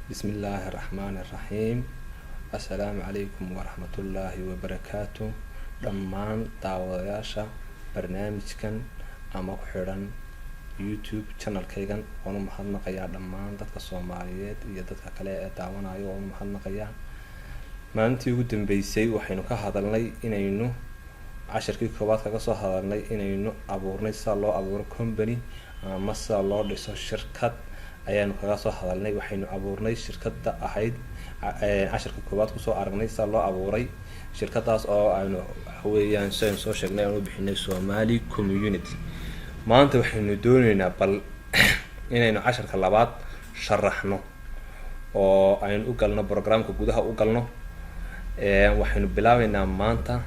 Bismi illaahi araxmaani iraxiim. Assalaamu calaykum waraxmatullaahi wabarakaatu. Dhammaan daawadayaasha barnaamijkan ama ku xidhan YouTube channelkaygan waan u mahadnaqayaa. Dhammaan dadka Soomaaliyeed iyo dadka kale ee daawanayo waan u mahadnaqayaa. Maalintii ugu dambeysay waxaynu ka hadalnay inaynu cashirkii koowaad kaga soo hadalnay inaynu abuurnay sida loo abuuro company ama sida loo dhiso shirkad ayaanu kaga soo hadalnay. Waxaynu abuurnay shirkadda ahayd cashirka koowaad kusoo aragnay sida loo abuuray shirkadaas oo aynu waxaweeyaan sidaynu soo sheegnay aanu bixinay Somali Community. Maanta waxaynu dooneynaa bal inaynu casharka labaad sharaxno oo aynu u galno programka, gudaha u galno. Waxaynu bilaabeynaa maanta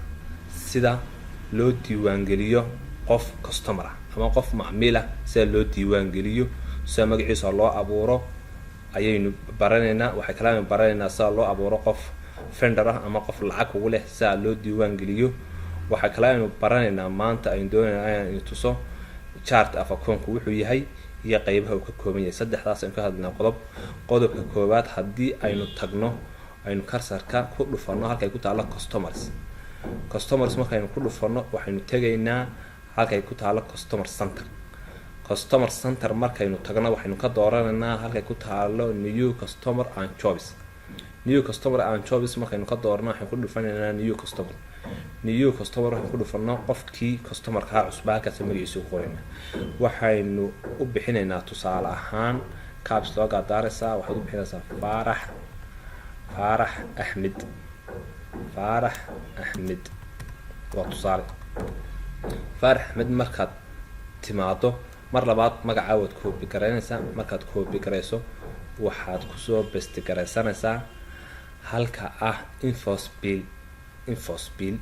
sida loo diiwaangeliyo qof customer ah ama qof macmiila. Sida loo diiwaangeliyo, sida magaciisa loo abuuro ayaynu baranaynaa. Waxay kale aynu baranaynaa sida loo abuuro qof vendor ah ama qof lacag kugu leh, sida loo diiwaangeliyo. Waxaa kale aynu baranaynaa maanta, aynu doonaynaa inaan tuso chart of accountku wuxuu yahay iyo qeybaha uu ka kooban yahay. Saddexdaas aynu ka hadlaynaa qodob. Qodobka koowaad, haddii aynu tagno, aynu cursorka ku dhufano halkay ku taalo customers. Customers markaynu ku dhufano, waxaynu tegaynaa halkay ku taalo Customer Center. Customer Center markaynu tagno, waxaynu ka dooranaynaa halkay ku taalo New Customer and Jobs. New Customer and Jobs markaynu ka doorano, waxaynu ku dhufanaynaa New Customer. New Customer waxaynu ku dhufano, qofkii customerkaa cusba halkaas magaciisa ku qoraynaa. Waxaynu u bixinaynaa, tusaale ahaan, caps loo gaadaaraysaa, waxaad u bixinaysaa Faarax, Faarax Axmed. Faarax Axmed waa tusaale. Faarax Axmed markaad timaado, mar labaad magacaa waad copy garaynaysaa. Markaad copy garayso, waxaad kusoo paste garaysanaysaa halka ah invoice bill. Invoice bill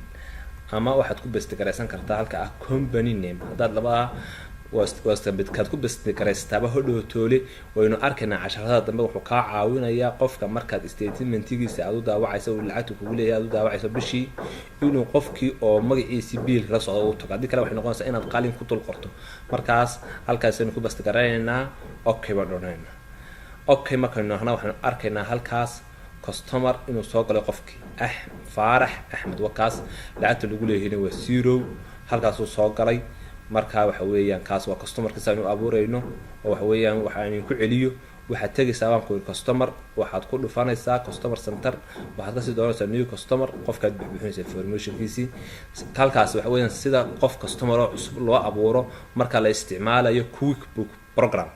ama waxaad ku paste garaysan kartaa halka ah company name. Haddaad labadaa waastakaad ku paste garaystaaba, hodhow toole waynu arkaynaa casharada dambe. Wuxuu kaa caawinayaa qofka markaad statementigiisa aad u daawacaysa, uu lacagta kugu leeyahay aad u daawacayso bishii, inuu qofkii oo magaciisii biilka la socda u tago. Haddii kale waxay noqonaysaa inaad qalin ku dul qorto. Markaas halkaasaynu ku paste garaynaynaa, okay baan odhanaynaa. Okay markaynu nahna, waxaynu arkaynaa halkaas customer inuu soo galay qofkii Faarax Axmed. Wakaas, lacagta lagu leeyahayna waa zero, halkaasuu soo galay. Marka waxa weeyaan kaas waa customerka si aynu abuurayno. Oo waxa weeyaan waxaan ku celiyo, waxaad tegaysaa, baan ku yiri, customer, waxaad ku dhufanaysaa Customer Center, waxaad kasii doonaysaa New Customer, qofkaad buxbuxinaysaa informationkiisii halkaas. Waxa weeyaan sida qof customer oo cusub loo abuuro marka la isticmaalayo QuickBook program.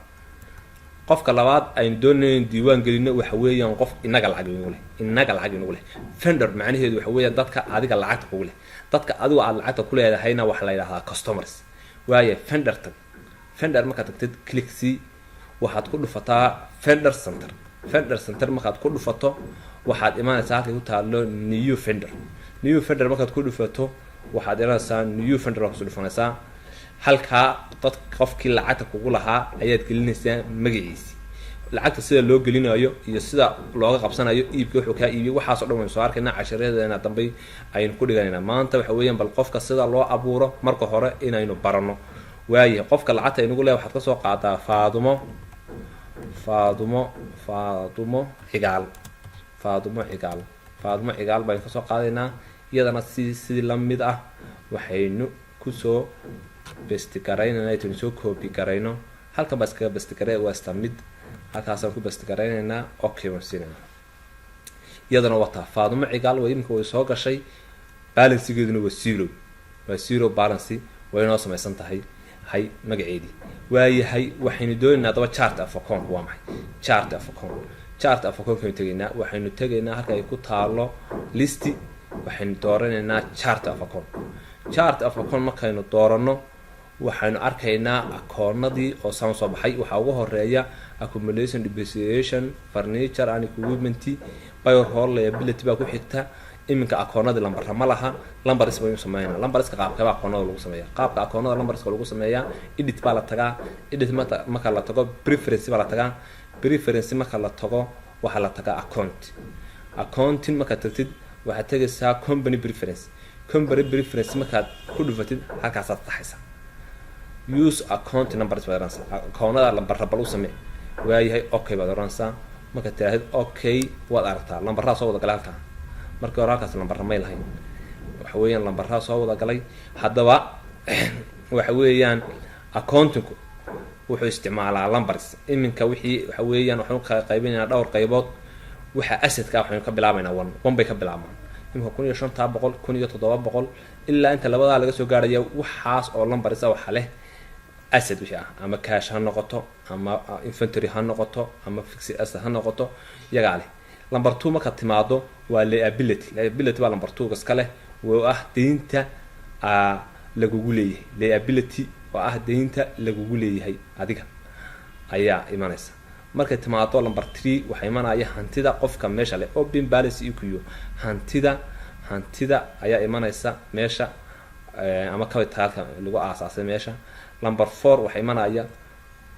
Qofka labaad aynu doonayno in diiwaan gelino waxa weeyaan qof inaga lacag inagu leh. Inaga lacag inagu leh, vendor macnaheedu waxa weeyaan dadka adiga lacagta kugu leh. Dadka adigu aad lacagta ku leedahayna waxaa la yidhahdaa customers. Waayo, vendor tag. Vendor markaad tagtid, click c, waxaad ku dhufataa Vendor Center. Vendor Center markaad ku dhufato, waxaad imaanaysaa halkay ku taalo New Vendor. New Vendor markaad ku dhufato, waxaad imanaysaa New Vendor baad kusoo dhufanaysaa. Halkaa dad qofkii lacagta kugu lahaa ayaad gelinaysaa magaciisi. Lacagta sida loo gelinayo iyo sida looga qabsanayo iibka wuxuu kaa iibiyay, waxaasoo dhan waynu soo arkaynaa, casharadeena dambey aynu ku dhiganaynaa. Maanta waxa weeyaan bal qofka sida loo abuuro marka hore inaynu barano. Waayahay, qofka lacagta inagu leh waxaad kasoo qaadaa Faadumo, Faadumo, Faadumo Cigaal. Faadumo Cigaal, Faadumo Cigaal baynu kasoo qaadaynaa. Iyadana si sidii lamid ah waxaynu kusoo paste garaynayna, aynu soo copy garayno, halkan baa iskaga paste garay, waa isla mid. Halkaasaan ku paste garaynaynaa, okay baan siinaynaa. Iyadana wataa Faadumo Cigaal, way iminka way soo gashay. Balancegeeduna waa zero, waa zero balance, way inoo samaysan tahay hay magaceedii. Waayahay, waxaynu doonaynaa haddaba chart of account waa maxay? Chart of account, chart of account kaynu tegaynaa. Waxaynu tegaynaa halka ay ku taalo list, waxaynu dooranaynaa chart of account. Chart of account markaynu dooranno, waxaynu arkaynaa akoonadii oo saan soo baxay. Waxaa ugu horeeya accumulation, depreciation, furniture and equipment, payroll liability baa ku xigta. Iminka akoonadii lambara ma laha, numbers baynu sameynaa. Numberska qaabkaba akoonada lagu sameeya? Qaabka akoonada numberska lagu sameeyaa, edit baa la tagaa. Edit marka la tago, preference baa la tagaa. Preference marka la tago, waxaa la tagaa account. Accounting markaad tagtid, waxaad tegaysaa company preference. Company preference markaad ku dhufatid, halkaasaad taxaysaa use account numbers baad oranaysaa. Akoonada lambara bal u samee. Waayahay, okay baad oranaysaa. Markaad tiraahid okay, waad aragtaa lambaraa soo wada galay halkaa. Markii hore halkaas lambara may lahayn. Waxa weeyaan lambaraa soo wada galay. Haddaba waxa weeyaan accountingku wuxuu isticmaalaa numbers. Iminka wixii waxa weeyaan waxaynu kala qaybinaynaa dhowr qaybood. Waxa assetka waxaynu ka bilaabaynaa one, one bay ka bilaabmaan. Iminka 1500, 1700, ilaa inta labadaa laga soo gaarhaya, waxaas oo numbers ah waxa leh asset wixii ah, ama cash ha noqoto, ama inventory ha noqoto, ama fixed asset ha noqoto, iyagaa leh. Number two markaad timaado waa liability. Liability baa number two iska leh, oo ah deynta lagugu leeyahay. Liability oo ah deynta lagugu leeyahay adiga ayaa imanaysa. Markay timaado number three, waxaa imanaya hantida qofka meesha leh, open balance eq. Hantida ayaa imanaysa meesha, ama capitalka lagu aasaasay meesha. Number four waxaa imanaya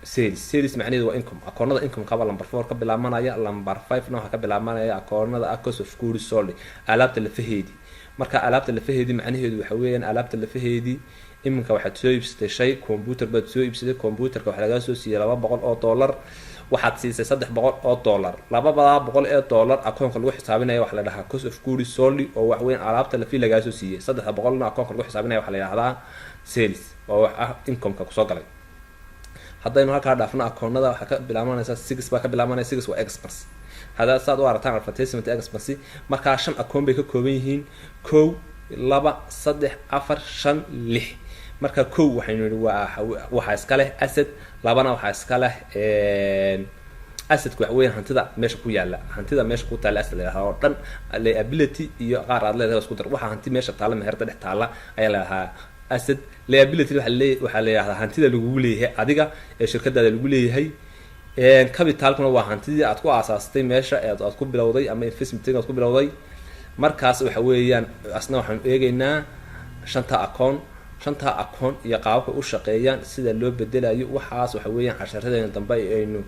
sales. Sales macnaheedu waa income. Akoonada income kaba number four ka bilaabanaya. Number five na waxaa ka bilaabanaya akoonada ah cost of goods sold, alaabta lafaheedii. Marka alaabta lafaheedii macnaheedu waxa weeyaan alaabta lafaheedii. Iminka waxaad soo iibsatay shay, computer baad soo iibsatay. Computerka waxaa lagaa soo siiyey $200. Waxaad siisay $300. $200 ee akoonka lagu xisaabinaya waxaa la dhahaa cost of goods sold, oo wax weyn alaabta lafi lagaa soo siiyey. 300-na akoonka lagu xisaabinaya waxaa la yidhahdaa sales, oo wax ah incomeka kusoo galay. Haddaynu halkaa dhaafno, akoonada waxaa ka bilaabanaysa six baa ka bilaabanaya. Six waa expense. Haddaa saad u aragtaan advertisement expense. Markaa shan akoon bay ka kooban yihiin: kow, laba, saddex, afar, shan, lix. Marka kow waxaynu nihi waa waxaa iska leh asset. Labana waxaa iska leh assetku. Waxa weya hantida meesha ku yaala, hantida meesha ku taalla asset la yidhahdaa oo dhan. Liability iyo qaar aad leedahay isku dar. Waxaa hanti meesha taalla, meherda dhex taalla ayaa la yidhahdaa asset. Liability waxaa la yidhahdaa hantida lagugu leeyahay adiga ee shirkadaada lagu leeyahay. Capitalkuna waa hantidii aad ku aasaastay meesha ee aad ku bilowday, ama investment aad ku bilowday. Markaas waxa weeyaan asna waxaanu eegeynaa shanta akoon. Shanta akoon iyo qaababka u shaqeeyaan, sida loo bedelayo, waxaas waxa weeyaan casharadeena dambe aynu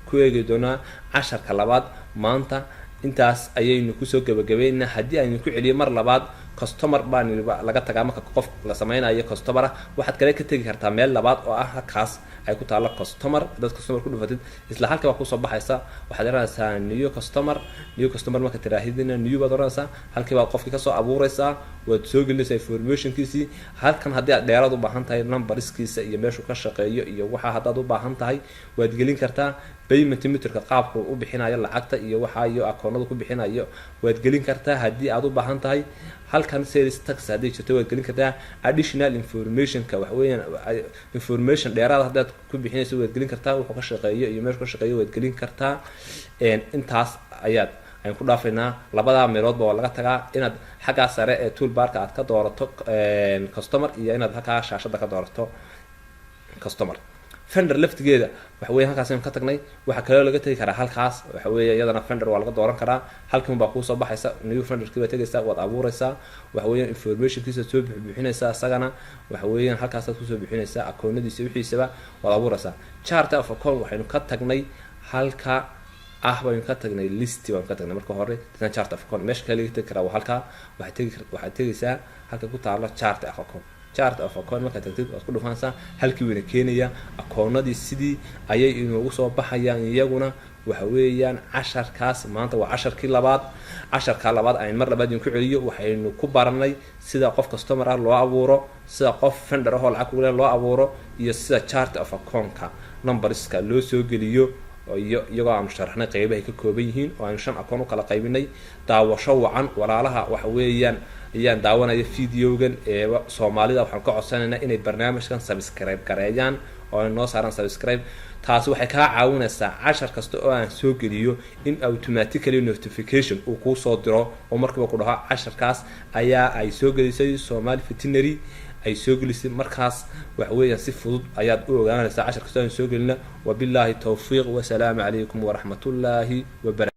ku eegi doonaa. Casharka labaad maanta intaas ayaynu kusoo gabagabeynaa. Haddii aynu ku celiyo mar labaad, customer baan laga tagaa marka qof la sameynayo customer ah. Waxaad kale ka tegi kartaa meel labaad oo ah halkaas ay ku taalo customer. Haddaad customer ku dhufatid, isla halka baa kusoo baxaysa. Waxaad oranaysaa new customer. New customer marka tiraahidina, new baad oranaysaa. Halkii baad qofkii kasoo abuureysaa, waad soo gelinaysaa informationkiisii halkan. Haddii aad dheeraad u baahan tahay, numberskiisa iyo meeshuu ka shaqeeyo iyo waxa haddaad u baahan tahay, waad gelin kartaa. Payment methodka, qaabka u bixinayo lacagta iyo waxa iyo akoonada ku bixinayo, waad gelin kartaa haddii aad u baahan tahay. Halkan sales tax haddii jirto, waad gelin kartaa. Additional informationka, waxa weeyaan information dheeraad haddaad ku bixinayso, waad gelin kartaa. Wuxuu ka shaqeeyo iyo meeshu ka shaqeeyo waad gelin kartaa. Intaas ayaad ayaan ku dhaafaynaa. Labadaa meeloodba waa laga tagaa: inaad xaggaa sare ee toolbarka aad ka doorato customer iyo inaad halkaa shaashada ka doorato customer. Vendor laftigeeda waxa weya halkaas aynu ka tagnay. Waxaa kaloo laga tegi karaa halkaas. Waxa weeye iyadana vendor waa laga dooran karaa. Halkan baa kuusoo baxaysa, new vendorkii baa tegaysaa, waad abuureysaa. Waxa weeyaan informationkiisa soo buxbuxinaysaa isagana. Waxa weeyaan halkaasaad kusoo buxinaysaa akoonadiisa, wixiisaba waad abuureysaa. Chart of account waxaynu ka tagnay halka ah baynu ka tagnay, list baynu ka tagnay marka hore, dadna chart of account. Meesha kale laga tegi karaa waa halkaa. Waxaad tegaysaa halka ku taalo chart of account. Chart of account markaad tagtid, waad ku dhufanaysaa halkii, wayna keenaya akoonadii. Sidii ayay inoogu soo baxayaan iyaguna. Waxa weeyaan casharkaas maanta waa casharkii labaad. Casharkaa labaad ayn mar labaad idinku celiyo, waxaynu ku baranay sida qof customer ah loo abuuro, sida qof vendor ahoo lacag kugule loo abuuro, iyo sida chart of accountka numberska loo soo geliyo, iyo iyagoo aanu sharaxnay qeybahay ka kooban yihiin oo aynu shan akoon u kala qaybinay. Daawasho wacan, walaalaha. Waxa weeyaan ayaan daawanaya videogan ee Soomaalida, waxaan ka codsanaynaa inay barnaamijkan subscribe gareeyaan oo ay noo saaraan subscribe. Taasi waxay kaa caawinaysaa cashar kasta oo aan soo geliyo in automatically notification uu kuu soo diro, oo markiiba ku dhaho casharkaas ayaa ay soo gelisay Somali Veterinary ay soo gelisay. Markaas waxa weeyaan si fudud ayaad u ogaanaysaa cashar kasta aan soo gelina. Wabilaahi towfiiq, wasalaamu calaykum waraxmatullaahi wabarakatu.